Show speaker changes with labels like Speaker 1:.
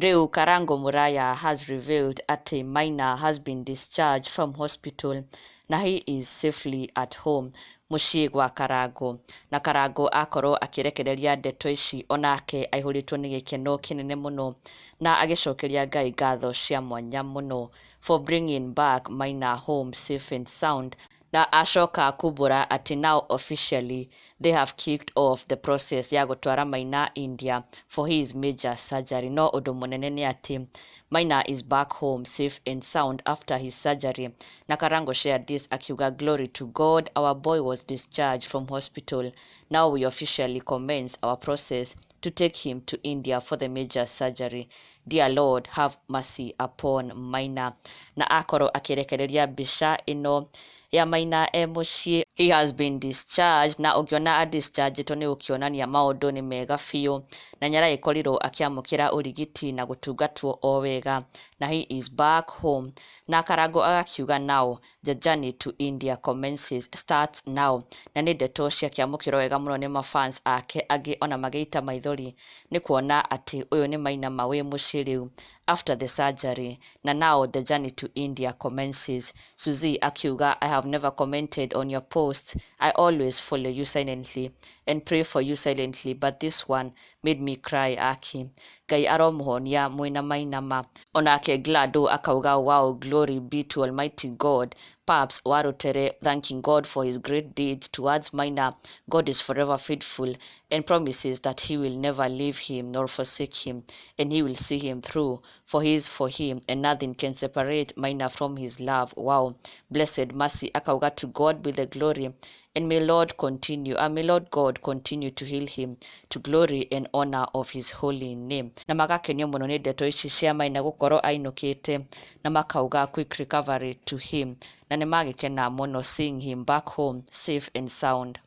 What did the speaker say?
Speaker 1: Rĩu Karango Muraya has revealed atĩ Maina has been discharged from hospital na he is safely at home mũciĩ gwa Karango. Na Karango akorwo akĩrekereria ndeto ici onake aihũrĩtwo nĩ gĩkeno kĩnene mũno na agĩcokeria Ngai ngatho cia mwanya mũno for bringing back Maina home safe and sound, na acoka kumbũra atĩ now officially they have kicked off the process ya gũtwara Maina India for his major surgery. No ũndũ mũnene nĩ atĩ Maina is back home safe and sound after his surgery. Na Karango shared this akiuga, "Glory to God, our boy was discharged from hospital. Now we officially commence our process to take him to India for the major surgery. Dear Lord, have mercy upon Maina." Na akorwo akĩrekereria mbica ĩno ya Maina e mũciĩ. He has been discharged, na ũngĩona adischargĩtwo nĩ ũkĩonania maũndũ nĩ mega biũ na nĩ aragĩkorirwo akĩamũkĩra ũrigiti na gũtungatwo o wega, na he is back home. Na Karango agakiuga, "Now the journey to India commences, starts now." Na nĩ ndeto ciakĩamũkĩrwo wega mũno nĩ mafans ake, angĩ ona magĩita maithori nĩ kuona atĩ ũyũ nĩ Maina ma wĩ mũciĩ rĩu after the surgery, na now the journey to India commences. Suzy akiuga, "I have never commented on your post. I always follow you silently and pray for you silently, but this one made me cry. Aki Ngai aromũhonia mwĩna Maina ma." Onake Glado akauga, "Wow, glory be to Almighty God." Paps Warutere thanking God for his great deeds towards Maina. God is forever faithful and promises that he will never leave him nor forsake him, and he will see him through, for he is for him and nothing can separate Maina from his love. Wow. Blessed Mercy akauga, "To God be the glory, and may Lord continue, and may Lord God continue to heal him to glory and honor of his holy name." Na magakenio mũno nĩ ndeto ici cia Maina gũkorwo ainũkĩte, na makauga quick recovery to him, na nĩ magĩkena mũno seeing him back home safe and sound.